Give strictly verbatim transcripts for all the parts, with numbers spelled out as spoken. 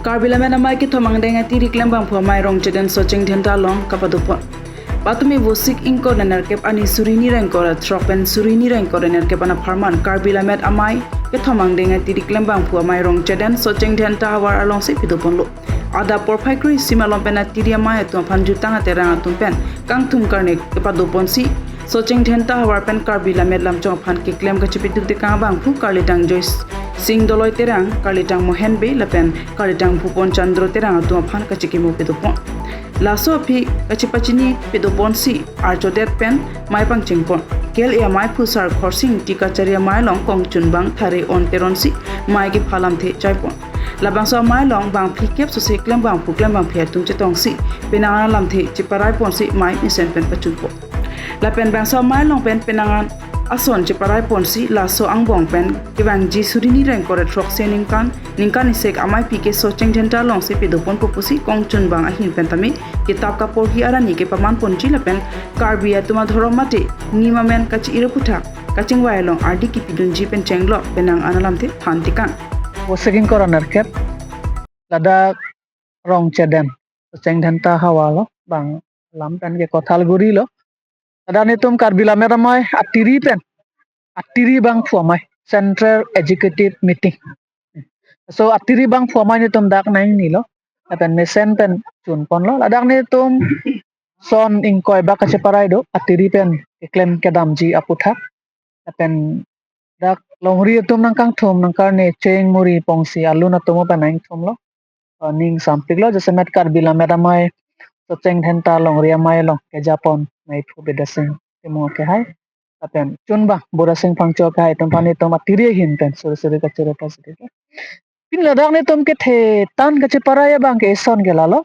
Karbi Lammet Amei kethom angdeng atiri klembangphu amei Rongcheden Socheng Dhenta along kapadopon. Patumi Vosik ingkoi ra nerkep arni suri hini ra ingkoi ra throk pen suri hini ra ingkoi ra nerkep an apharman Karbi Lammet Amei kethom angdeng atiri klembangphu amei Rongcheden Socheng Dhenta havar alongsi padoponlo. Adap porphai kre-isi malom pen atiri amei atum aphan jutang aterang atum pen kangthum karne kepadoponsi Socheng Dhenta havar pen Karbi Lammet Lamchong aphan keklem kachepaduk tekang abangphu karlitang Joy Sing Doloi Terang, karlitang Mohen Bey lapen karlitang Bhupon Chandra Terang atum aphan kachekimo padopon. Laso aphi kachepachini padoponsi archodet pen mei pangchengpon. Kel e amei Phusar Khorsing Ingti Kachari amei along kongchunbang Thare On Teronsi mei kepha lamthe chaipon. Labangso amei along bangphli kep sose klembangphu klembangphi atum chetongsi penang an alamthe cheparaiponsi mei mesen pen pachunpon. Lapen bangso amei along pen penang an ason cheparaiponsi laso angbong pen kevangji suri hini ra ingkoi ra throksi ningkan ningkan isi ameipi ke Socheng Dhenta alongsi padoponpo pusi kongchunbang ahin pen tame kitap kaporhi arani kepamanponji lapen Karbi atum adhorom mate nim amen kachi-ir aphuthak kachingvai along ardi kipidunji pen chenglok penang an alamthe than tekang. Vosik ingkoi ra nerkep, ladak Rongcheden Socheng Dhenta havar along bang alam pen ke Kothalguri lo. Ladak netum Karbi Lammet Amei atiri pen, atiri bangphu amei Central Executive Meeting. So atiri bangphu amei netum dak nang ni lo. Lapen mesen pen chunponlo. Ladak netum son ingkoi bak kacheparai do atiri pen keklem kedamji aphuthak. Lapen dak longri atum nang kangthum nang karne cheng muri pongsi alun atum pen nang thumlo. Ning sampiklo jasemet Karbi Lammet Amei Socheng Dhenta longri amei along kejapon meiphu Bidasing Timung akehai lapen chunbang Burasing Phangcho akehai atum aphan netum atiri ahin pen suri suri kachoro pasi. Pini ladak netum kethe tan kacheparai abang ke eson ke lalo.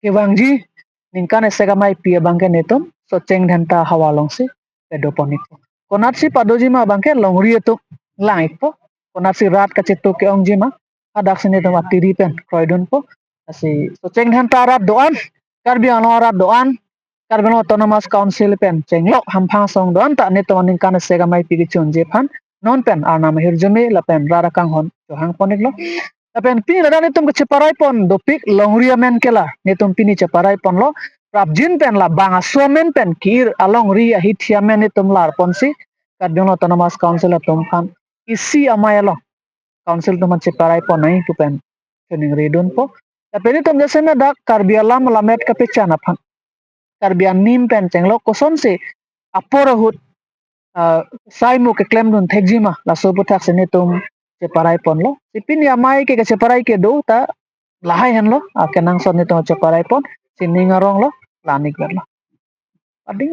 Kevangji ningkan isi ameipi abang ke netum Socheng Dhenta havar alongsi padopon-ikpo. Konatsi padoji ma abang ke longri atum lang-ikpo. Konatsi rat kachetuk ke-ongji ma hadaksi netum atiri pen kroidunpo. Lasi Socheng Dhenta arat do-an, Karbi Anglong arat do-an, Karbi Anglong Autonomous Council pen chenglok hamphang asong do-an ta netum aningkan isi ameipi kechunji aphan non pen Arnam ahirjume lapen rat akanghon chohangpon-iklo. Lapen pini ladak netum kacheparaipon dopik longri amen ke la netum pini cheparaiponlo. Prapjin pen la bang aso amen pen ki-ir alongri ahithi amen netum larponsi Karbi Anglong Autonomous Council atum aphan isi amei along Council atum aphan cheparaipon nangji pu pen chiningridunpo. Lapen netum jasemet dak Karbi alam alammet kapechan aphan, Karbi anim pen chenglok kosonsi apor ahut, ah, saimu keklemdun thekji ma laso aphuthaksi netum cheparaiponlo. Si pini amei ke kacheparai kedo ta lahai henlo, ah, kenangsot netum cheparaipon, si ning aronglo, la-an-ikvetlo. Ading